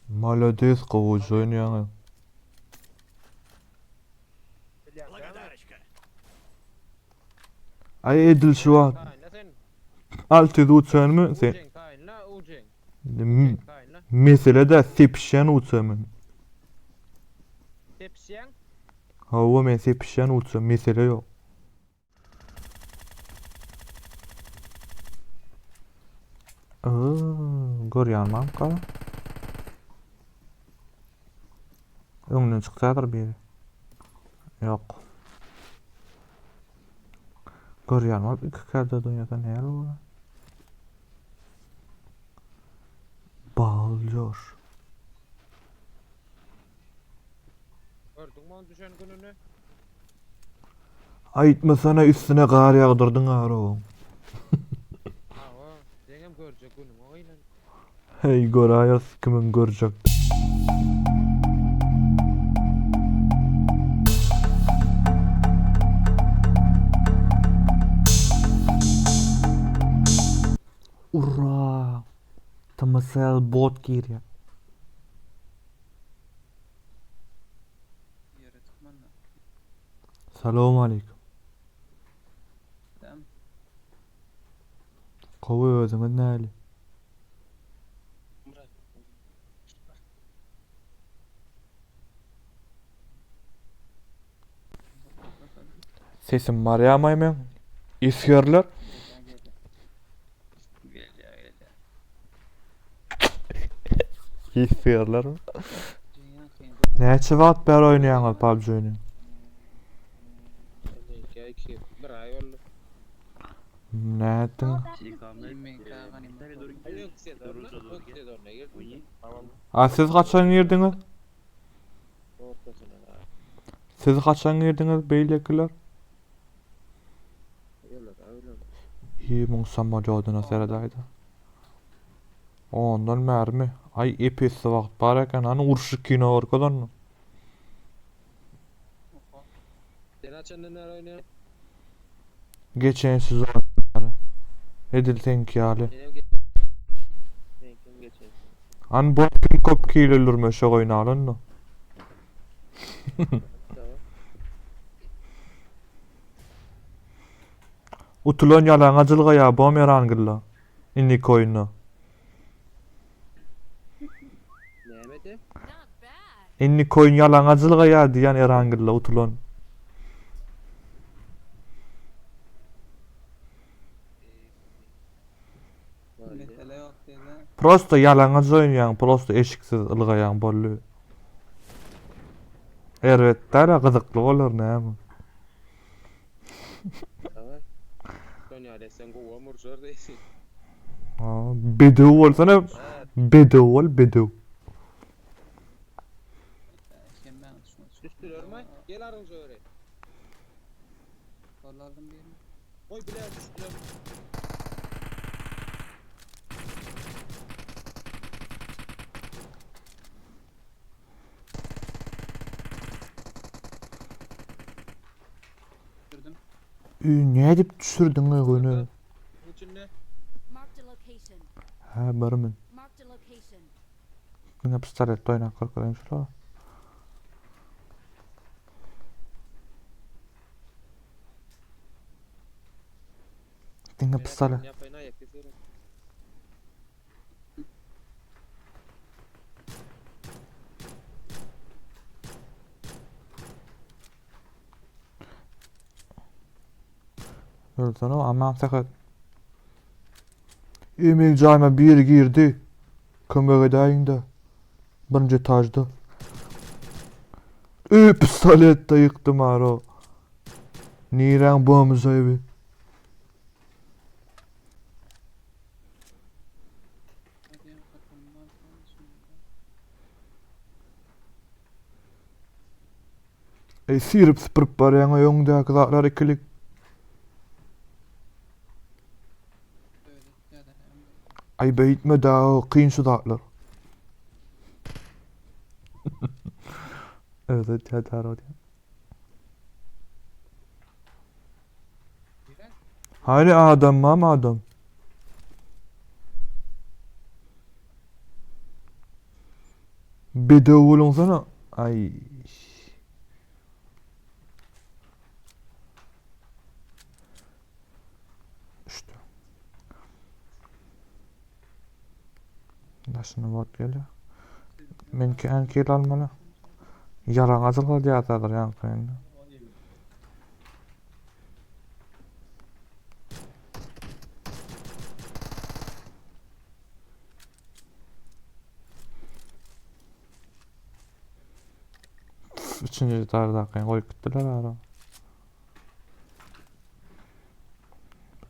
Malades gowy oýnaýaň. Aý edil şu wagt. 600 uçanmy sen? Mesele de sepişýän uçan men. Sepişýäň? Hawa men sepişýän uçan mesele ýok. Görýän mamka. Öňden çyksadyr biri. Ýok. Görýän bolup iki kerde dünýäde näl bolar? Baljoş. Gördüňmi oň düşen gününi? Aýtmasana üstüne gar ýagdyrdyň arowyň. Hawa, seňem görjek günüňe gynan. Heý göräýeris kimiň görjek. Urra! TMSL bot girýär. Ýere çykmanda. Salowmaleýkim. Sen Gowy özüňiz näli? Murat. Sesim barýamaý meň? Esgerler. Gelýär, gelýär. Esgerler. Näçe wagt bäri oýnaýaňyz PUBG oýny? Bir aý boldy. Nätdiň? A siz haçan girdiňiz? Siz haçan girdiňiz beýlekiler? Hi muň samolýodyna seredäýdä. Ondan bärimi? Aý ep-esli wagt bar eken. Hany urşy kino görkez onda. Sen haçandan bäri oýnaýaň? Geçen sezon bäri. Edil seňki ýaly. Meňkem geçen. Hany bot kim köp kill öldürme şo oýnaly onda. Utulan ýalaňa jylgaýa bomerangilla. Indiki oýunda. Nämede? Indiki oýun ýalaňa jylgaýa diýýän Erangilla utulan. Mesele ýok diýdi. Prosto ýalaňaç oýnaýaň, prosto eşiksiz ylgaýaň boldy. Erbet däl-ä gyzykly bolar näme. Daway. Şony etseň gowam urşar diýsin. Bedew bolsana, bedew bol, bedew. Düşdülermi? Gel arynja öre. Gollaldım birini. Goý bile düşdüler. Düşürdüm. Üý, nädip düşürdiň göni? İçinde. Marked a location. Hä, barmy? Marked a location. Diňe pistoletde oýnap görkezeyim şulara. Diňe pistolet. Yapayın ayak keserim. Ölsene aman sakat. Emil jaýyma biri girdi. Kömek edäýiň-de. Birinji etajda. Üý pistoletde ýykdym aro. Niräň bomza ewi? Eý syryp süpürip barýaňa öňdäki zatlar ikilik. Aý beýtme da kyn şu zatlar. Özi teatar diýýär. Hany adam bam adam. Bedew boluňsana. Ay. Düşdi. Daşyna bot gelýär. Men kän kill almaly. Ýalaň açyl diýýär ýaňky indi. Üçünji tardaky goýup gitdiler ara.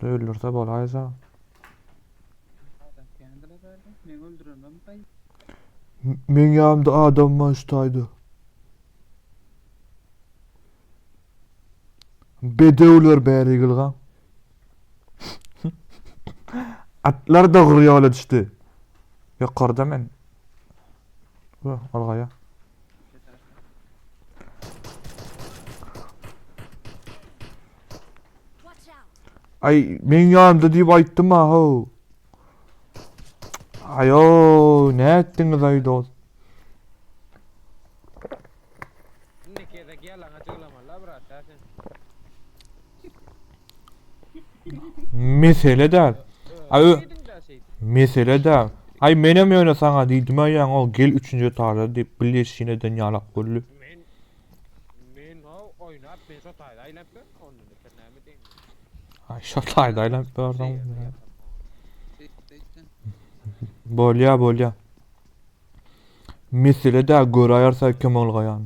Bir öldürse bolaýsa. Men öldüremem gaý. Men ýanymda adam bar şu taýda. Bedewler bäri ýygylgan. Atlar dogry ýola düşdi. Ýokarda men. Bu, olgaýa. Ay men ýanymda diýip aýtdym ha ho. Ayo, ne etdiňiz aý dost? Indi gezek ýalaňa jyglamaly brat ha sen. Mesele däl. Ay mesele däl. Ay menem ýöne saňa diýdim aýaň o gel üçünji etaža diýip bilýeşineden ýalak boldy. Men men ho oýnap men şo taýda aýlanyp ýörün ondan beter näme diýin. Ay şo taýda aýlanyp ýörseň. Bolýa bolýa. Mesele däl göräýerse kim ylgaýan.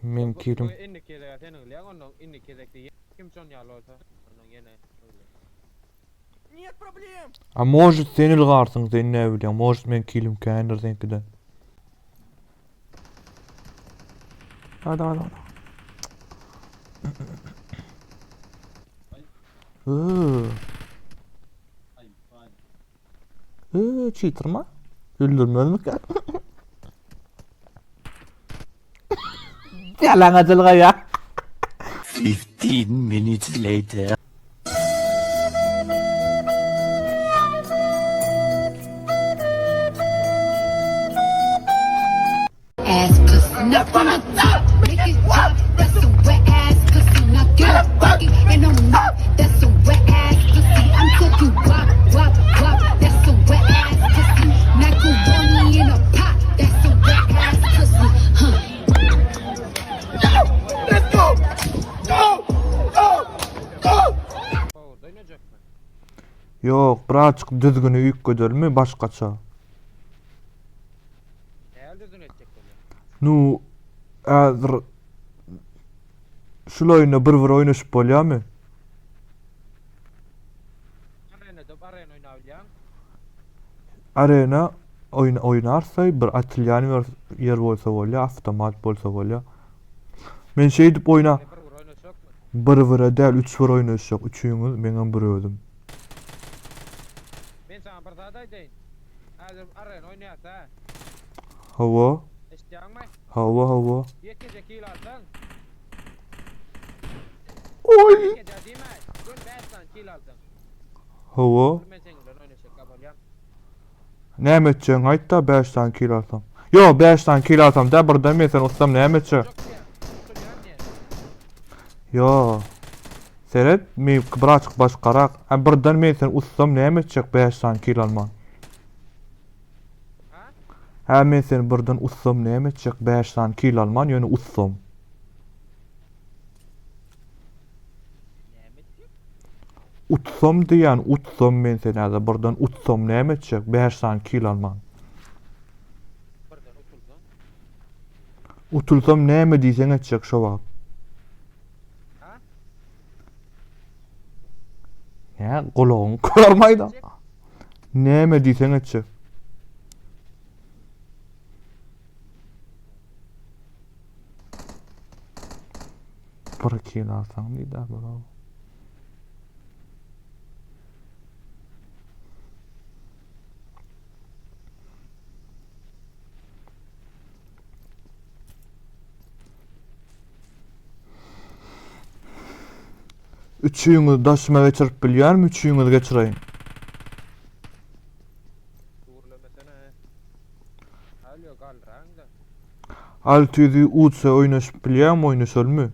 Men kilim. Indi gezek sen ylýaň ondan indi gezekde kim şon ýaly bolsa ondan ýene öyle. Нет проблем. A может sen ylgarsyň sen ne bilýäň может men kilim kändir seňkiden. Hadi hadi hadi. Iıı. Iıı, çiğtirme. Öldürmezmikä? Ýalaňaç ylgaýa. 15 minutes later. Ass pussy. Not from the top. Make it drop. That's a wet ass pussy. Now get a bucket and I'm not. That's a wet ass pussy. I'm talking wop, wop, wop. That's a wet ass pussy. Macaroni in a pot. That's a wet ass pussy. Huh. Powerda oýnajakmy? Ýok, birazjyk düzgüni üýtgedelmi başgaça? Näl düzgün etjek bolýar? Nu, häzir şul oýunda bir-bir oýnaşyp bolýarmy? Arenada arena oýnabilýäň. Arena oýun oýnarsa bir atylýan ýer, ýer bolsa bolýar, awtomat bolsa bolýar. Men şeýdip oýna Bir bir oýnaşakmy? bir-bire däl, üç bir oýnaşjak, üçüňiz, meňem bir özüm. Men sana bir zat aýdaýyn. Häzir arena oýnaýas ha. Hawa, Eşitýäňmi? hawa, hawa. Ýekeje kill alsaň. Oý! Ýekeje diýme. Gün 5 sany kill alsaň. Hawa. Men seň bilen oýnaşak bolýan. Näme etjegiňi aýt-da 5 sany kill alsam. Ýo, 5 sany kill alsam da birden men seni utsam näme etjek? Çok diýen. Tutulýan diýen. Ýo. Seret, men birazjyk başgarak. Ha birden men seni utsam näme etjek 5 sany kill alman? Ha? Ha men seni birden utsam näme etjek 5 sany kill alman, ýöne utsam. Näme etjek? Utsam diýen, utsam men seni häzir birden utsam näme etjek 5 sany kill alman? Birden utulsaň. Utulsam näme diýseň etjek şo wagt. Ha? Nä gulagyň körmaýda. Näme diýseň etjek. Bir kill alsaň diýdi bro. Üçüňizi daşyma geçirip bilýärmi, üçüňizi geçireýin. Gürlemesene. Alýo galdyraňda. 600 UC oýnaşyp bilýäňmi oýnaşalymy?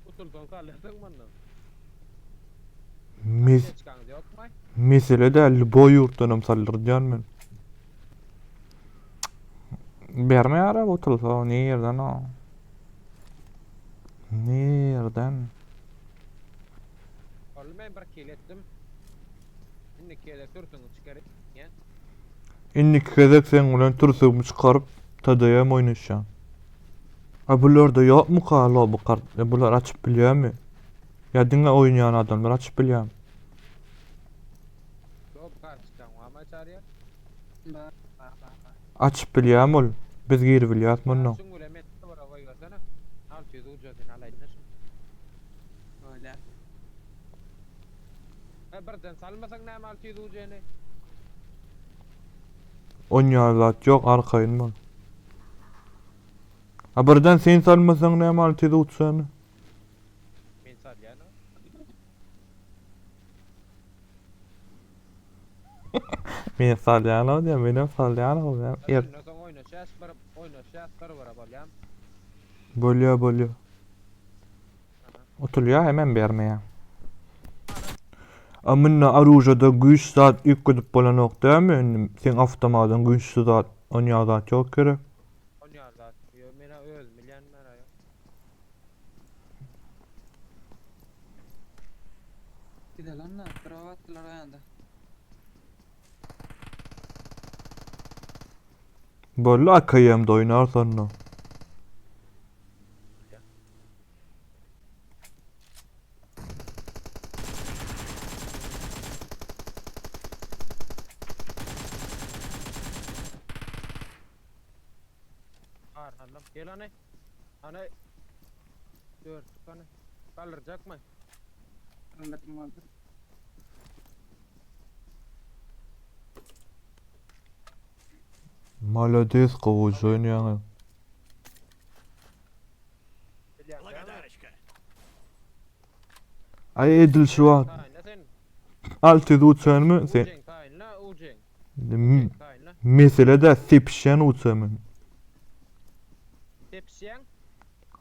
Utulsaň salýarsyň mundan. Mes Neçkaňyz ýokmy? mesele däl, lýuboý ýurtdanam saldyrdýan men. Bermeýär-ä utulsa, nirden o? Nirden? Boldy men bir kill etdim. Indiki gezek türsüňi çykaryp ýa. Indiki gezek seň bilen türsügimi çykaryp TDM oýnaşýan. A bularda ýokmuka loby kart? E bular açyp bilýärmi? Ýa diňe oýnaýan adamlar açyp bilýärmi? Loby kart çykan wama çarýar. Bar bar bar bar. Açyp bilýärmi ol? Biz giribilýäs mundan. Şuň bilen men tabara goýbersene. 600 ujasyny alaýyn-da şuň. Öyle. E birden salmasaň näme 600 ujany? Onýa zat ýok arkaýyn bol. A birden sen salmasaň näme 600 uçany? Men salýan. Men salýan o diýen, menem salýan o diýen. Er Şundan soň oýnaşýas bir oýnaşýas bir bir bolýam. Bolýa bolýa. Utulýa hemem bermeýä. A munda oružada güýç zat üýtgedip bolanok dämi indi seň awtomadyň güýçli zat onýa zat ýok gerek. Onýa zat ýok menä özüm bilýän mera ýok. Gidelim onda. Drop atdylar o ýanda. Boldy AKM-de oýnarys onda. Arkandan gel hany. Hany. Dörtlük hany. Galdyrjakmy? Kaldırdım kaldırdım. Malades gowy oýnaýaň. Bilýän dälmi? Благодарочка. Aý edil şu wagt Taýynla sen. 600 uçanmy sen? Ujeň taýynla, ujeň. M- Taýynla. Mesele de sepişýän uça men. Tepişýäň.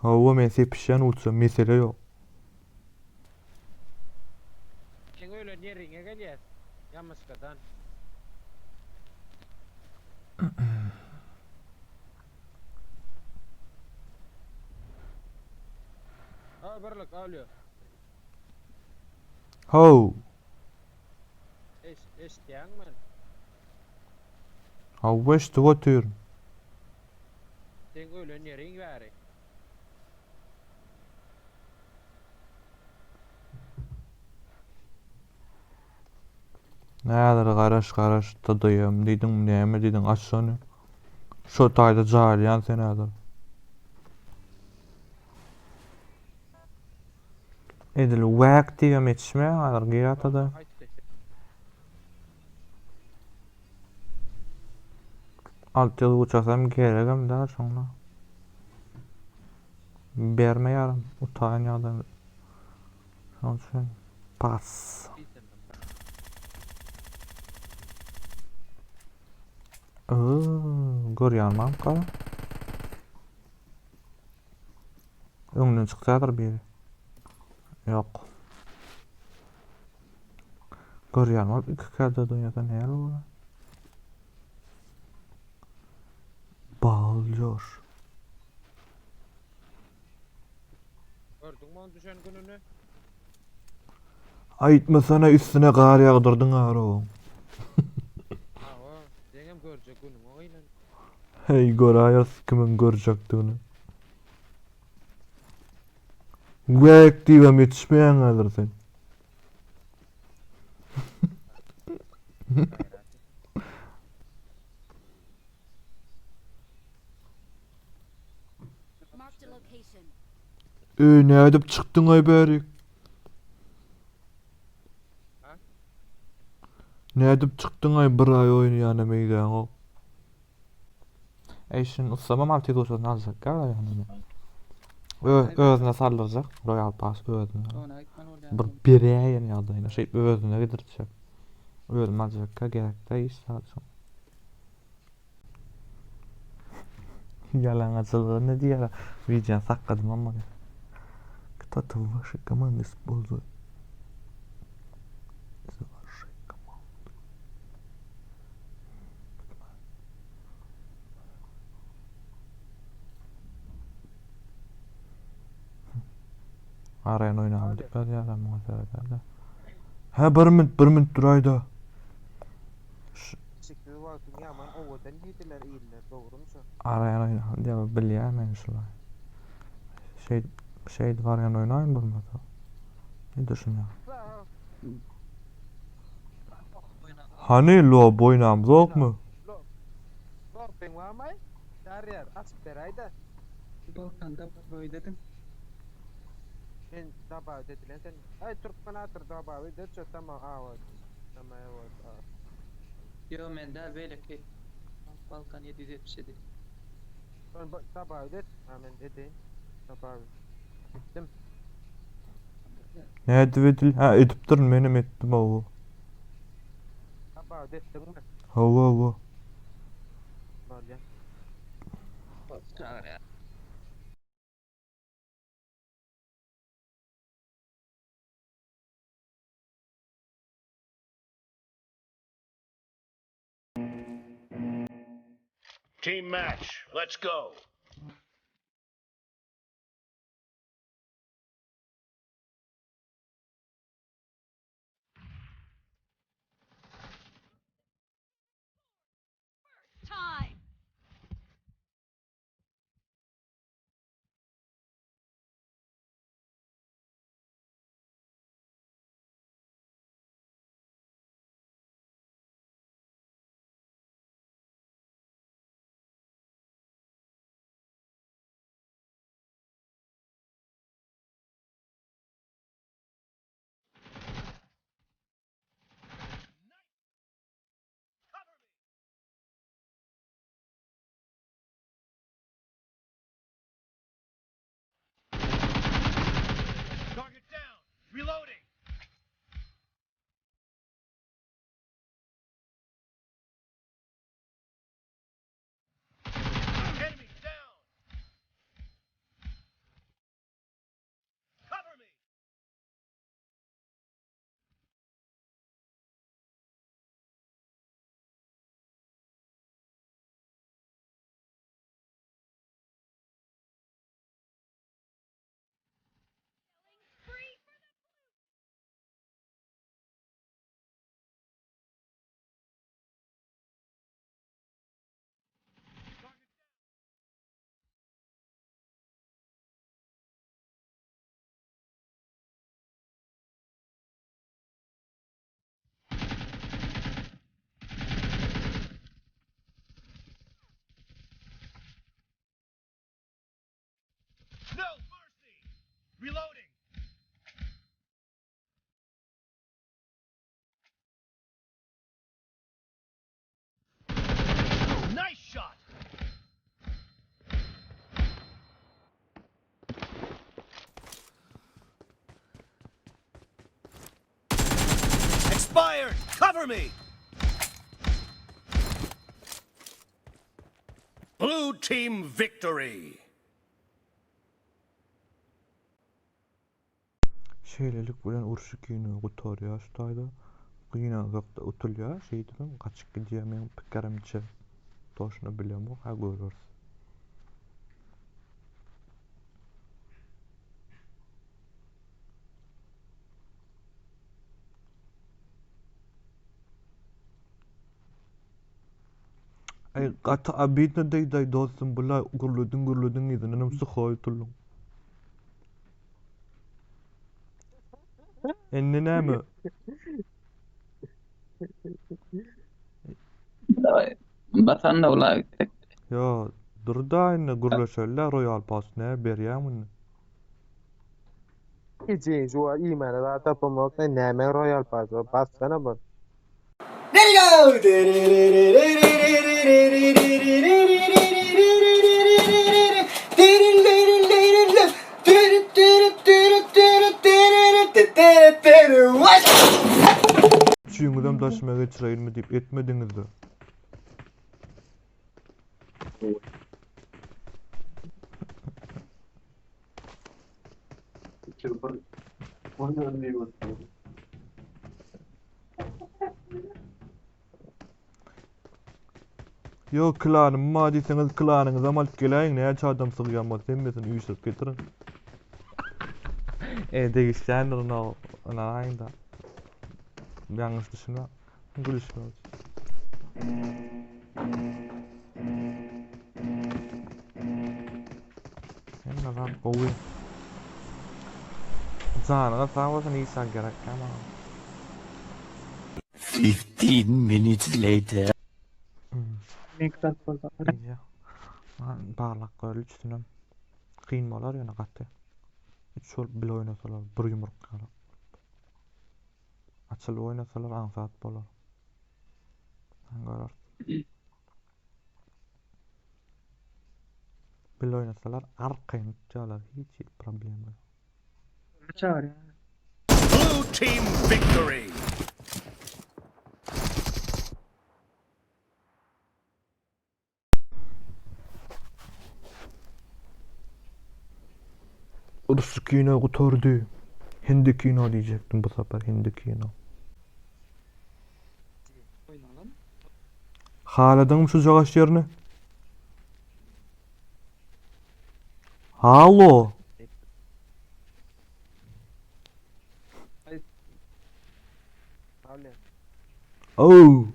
Hawa men sepişýän uça mesele ýok. Seň ölen ýeriňe gelýäs. Ýamyşkadan. A birlik alýo. How. Eş, eşitýäňmi? Hawa eşidip otyryn. Seň ölen ýeriň bäri. Näler garaş garaş TDM diýdiňmi näme diýdiň aç şony. Şo taýda jaýlaýan sen häzir. Edil wäk diýibem ýetişmeýäň häzir gir-ata-da. Aýtdy. 600 uçasam geregem däl şoňda. Bermeýärem utaýan ýagdaýym. Şonuň üçin pas. Ööö, görýän mamka. Öňden çykýadyr biri. Ýok. Görýän bolup iki käde dünýäde näl bolar? Baljoş. Gördüňmi onuň düşen gününi? Aýtmasana üstüne gar ýagdyrdyň arowyň. Hawa, seňem görjek günüňe gynan. Heý göräýeris kimiň görjekdigini. Wäk diýibem ýetişmeýäň häzir sen. Gaýrat et. Marked a location. Öý nädip çykdyňaý bärik? Ha? Nädip çykdyňaý bir aý oýnaýana meýdäňok. Eý şuny ussamam 600 goşasyny aljak ýa ýanyna. Ö özüne saldyrjak Royal Pass özüne. Ona gitmeli bolýar. Bir beräýen ýagdaýyna şeýdip özüne gidirtjek. Özüm aljakka gerekdä hiç zat şoň. Ýalaňaçlygy ne diýýär? Wideony sakladym amma. Кто-то в вашей команде использует из вашей команды. Arena oýnalım diýip ýazýarlar muňa serederde. Hä bir minut bir minut duraýda. Işiksiz wagtyň ýaman owadan diýdiler iller dogrumy şo? Arena oýnalım diýip bilýän men şulay. Şeýdip şeýdip arena oýnaýyn bolmasa. Ne düşünýän? Hany lob oýnamzokmy? Lobyň barmaý? Çaryýar açyp beräýdä. Balkanda goý dedim. Men dabaw dedilen sen. Aý türkmen atyr dabaw eder tamam awa. Tamam awa. Ýo men däl beýleki. Balkan 777. Ben dabaw et. Ha men edeýin. Dabaw. Etdim. Nädip edil? Ha edipdirin menem etdim hawa. Dabaw etdiňmi? Hawa hawa. Bolýa. Çagyrýar. Team match. Let's go. Time. Target down. Reloading. Enemy down. Cover me. Free for the No mercy. Reloading. Nice shot. Expired. Cover me. Blue team victory. Şeýlelik bilen uruş ikini gutarýar şu taýda. Gynansak-da utulýar. Şeýdibem gaçyp gidýär meň pikirimçe. Toşna bilemok, ha göreris. Aý gaty obidno degdaý dostum bula gürlediň gürlediň yzyndanam suhoý utuldyň. Indi näme? Daway. Basan da ula gitsek. Ýo, dur-da indi gürleşeli-dä Royal Pass näme berýäň indi? Gije şu iýmäne zat tapamok. Näme Royal Pass bassana bir. Üçüňizem daşyma geçireýinmi diýip etmediňiz-de. Ýok klanym bar diýseňiz klanyňyzam alyp geläýiň näçe adam sygýan bolsa hemmesini üýşürip getiriň. E degişýändir no ynanaýyňda. Ýalňyş düşünme. Gülüşmek üçin. Hemme zat gowy. Janyňyz sag bolsun hiç zat gerek däl maňa. 15 minutes later. Barlak göreli üçüsinem. Kyn bolar ýöne gaty. Üç bolup bile oýnasalar bir ýumruk ýaly. Açylyp oýnasalar aňsat bolar. Sen görersiň. Bile oýnasalar arkaýyn utýarlar hiç hili problema ýok. Çağırýar. Blue team victory! Rus kino gutardy. Hindi kino diýjekdim bu sapar hindi kino. Haladyňmy şu jagaş ýerini? Halo. Oh.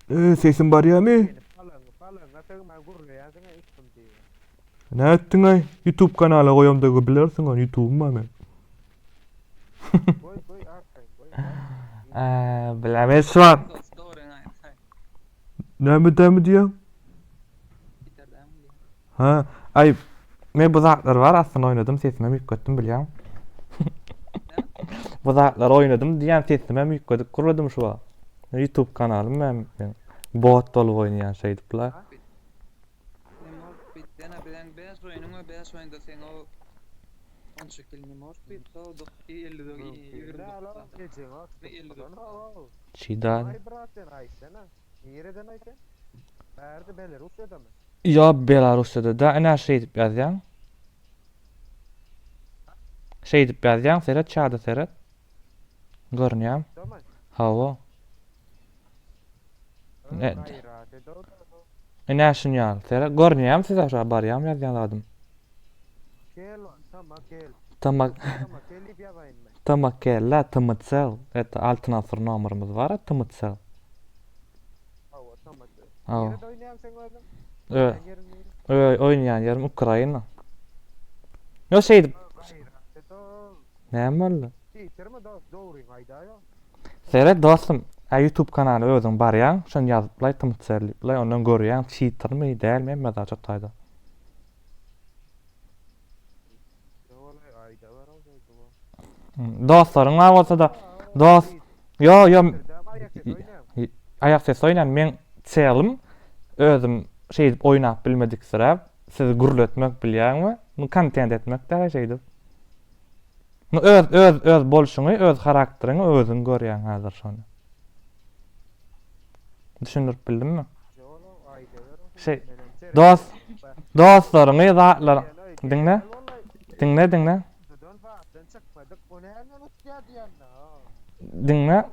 Ee, sesim barýamy? Ne etdiň ay? YouTube kanala goýamda bilersiň ony YouTube'um bar men. Goý goý arkaýyn goý. Eee, bilemez şu an. Näme dämi diýýäň? Ha, aý, men bu zatlar bar aslynda oýnadym, sesimem üýtgetdim bilýäň. Bu zatlar oýnadym diýýän sesimem üýtgedip gurladym şu wagt. YouTube kanalym men meň bot bolup oýnaýan şeýdip-la. Çidan. Nireden aý sen? Bärde Belarussiýadamy? Ýok Belarussiýada da ine şeýdip ýazýaň. Şeýdip ýazýaň seret çada seret. Görünýämi? Hawa. Ne? Ine şun ýaly seret. Görünýämi size şa barýamy ýazýan zadym? Gel, tama gel. Tama Tama gel diýip ýazaýynmy? Tama kellä tmcell. Et Altyn asyr nomerimiz bar tmcell. Hawa, tmcell. Hawa. Nirede oýnaýaň sen özüň? Ö, Oýnaýan ýeriň nire? ö, oýnaýan ýerim Ukraina. Ýo şeýdip Gaýrat et ol. näme boldy? Diýdirme dost, dogryňy aýdaý. Seret dostum, a YouTube kanaly özüň barýaň, şony ýazyplaý tmcell diýiplaý, ondan görýäň çitirmi, dälmi hemme zat şo taýda. Dostlaryň bar bolsa-da, dost, ýo, ýo, aýak sesi oýnan, meň çelim özüm şeýdip oýnap bilmediksiräp, sizi gürletmek bilýäňmi? Bu kontent etmek däl şeýdip. Nu öz öz öz bolşuňy, öz harakteriňi özüň görýäň häzir şony. Düşündirip bildimmi? Şey, dost, dostlaryňy zatlar diňle. Diňle, diňle. Diňle.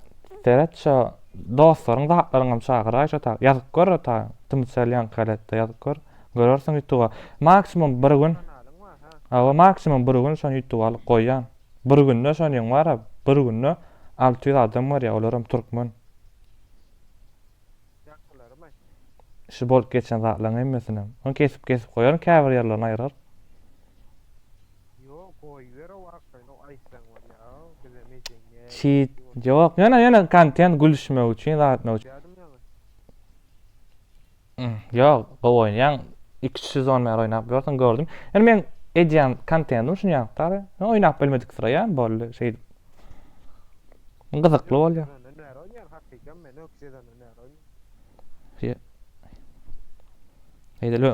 Seret şo dostlaryň zatlaryňam çagyraý şo ta. Ýazyp gör ta. Tmcell ýaňky ýazyp gör. Görersiň ýutuba. Maksimum bir gün. Hawa maksimum bir gün şony ýutuba alyp goýýan. Bir günde şonyň bar-a, bir günde 600 adam görýär, olaram türkmen. Şu bolup geçen zatlaryň hemmesini. Ony kesip kesip goýaryn, käbir ýerlerini aýyrar. Ýok, goýber o arkaýyn o aýtsaň bolýa, bize mejeň näme. Çit, ýok, ýöne ýöne kontent gülüşmek üçin, zat etmek üçin. Ýok, gowy oýnaýaň. Iki-üç sezon bäri oýnap ýörsüň, gördüm. Ýöne meň edýän kontentim şuny ýaly. Oýnap bilmedik syraýan boldy şeýdip. Gyzykly bolýar. Eýdeli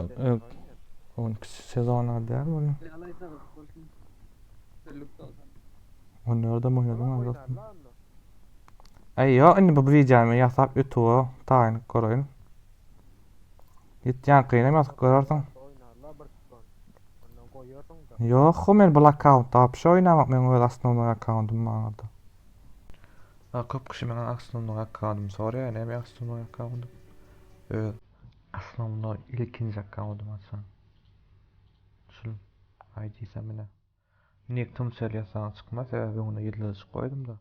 12 sezona däl bolýar. Birlik 90. Onlardam oýnadyň Tamam a dostum. oýnarla onda. Aý ýok indi bu wideony ýasap ýutuba taýyn göreýin. Ýetýänkyny ýazyp görersiň. Oýnarla bir tutan. Ondan goýarsyň-da. Ýok men bul akkauntda wapşe oýnamak meň öz osnownoý akkauntym barda. A köp kişi meň osnownoý akkauntymy soraýar näme osnownoý akkauntym? Öz osnownoý ilkinji akkauntym açan. Şul ID-sam ine. Nik tmcell ýazsaň çykmaz sebäbi öňüne ýyldyzjyk goýdumda.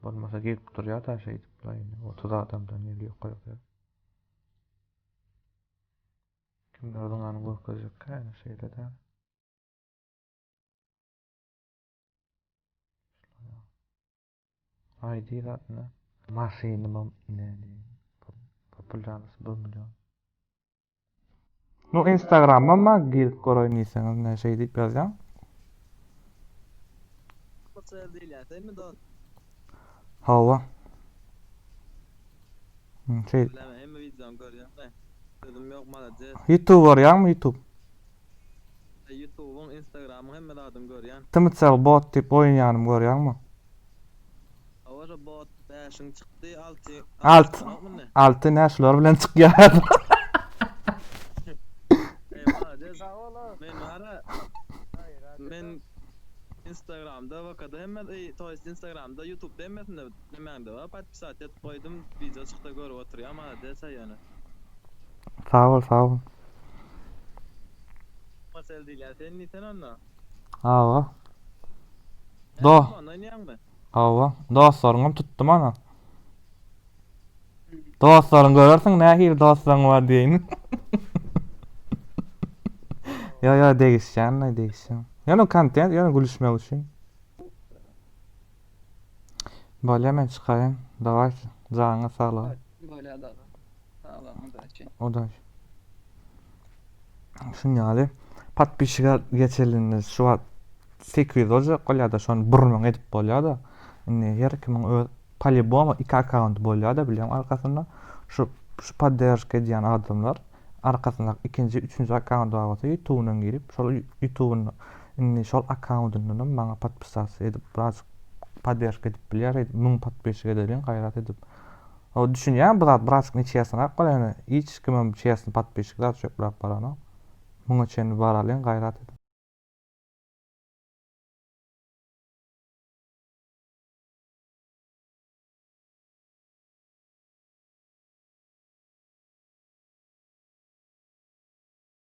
Bolmasa gelip durýar-da şeýdip indi 30 adamdan gelýär ýokary. Kimler zyňany görkezjekkä ine şeýle-dä. ID zat ne? Maşynymam ne diýeyim. Populýarnosy 1 million. Nu Instagramam ma girip göreýin diýseňiz ne şeý diýip ýazýaň. Mısır diýilýän senmi dost? Hawa. Hmm, Şeý. Bilemem hemme wideony görýän de. Sözüm ýok malades. YouTube görýäňmi YouTube? Youtube'uň, Instagram'yň hemme zadyny görýän. Tmcell bot diýip oýnaýanymy görýäňmi? Hawa şo bot bäşiň çykdy alty Alt. çykanokmy indi? Alty nä şular bilen çykýar. Ey malades. Sag ol a. Men bara Gaýrat et men Instagramda wakada hemme ey to есть Instagramda YouTube'da hemmesinde nemäňde bar podpisat edip goýdum wideo çyksa görüp oturýan malades aý ýöne. Sag bol, sag bol. Masel diýilýän sen diýsene onda. Hawa. Näme Do. onda oýnaýaňmy? Hawa. Dostlaryňam tutdum ana. Dostlaryň görersiň nähili dostlaryň bar diýeýin. Ýa ýa degişýän, degişýän. Ýöne kontent, ýöne gülüşmek üçin. Bolýa men çykaýyn. Daway janyňa saglyk. Bolýa da. Sag boluň udaçi. Udaç. Şun ýaly podpisçige geçelinde şu wagt 800 boljak bolýar-da, şony 1000 edip bolýar-da. Indi her kimiň öz poliboma iki akkaunty bolýar-da bilýän arkasynda. Şu şu podderjka edýän adamlar arkasynda ikinji, üçünji akkaunty bar bolsa YouTube-dan girip, şol YouTube-unda indi şol akkauntyndan maňa podpisasiýa edip, birazjyk podderjka edip bilýär, edip 1000 podpisçik edeliň gaýrat edip. O düşünýän bu zat birazjyk neçesini bolýar, ýöne hiç kimem çesini podpisçik zat çöpläp baranok. Muňa çenli baralyň gaýrat edip.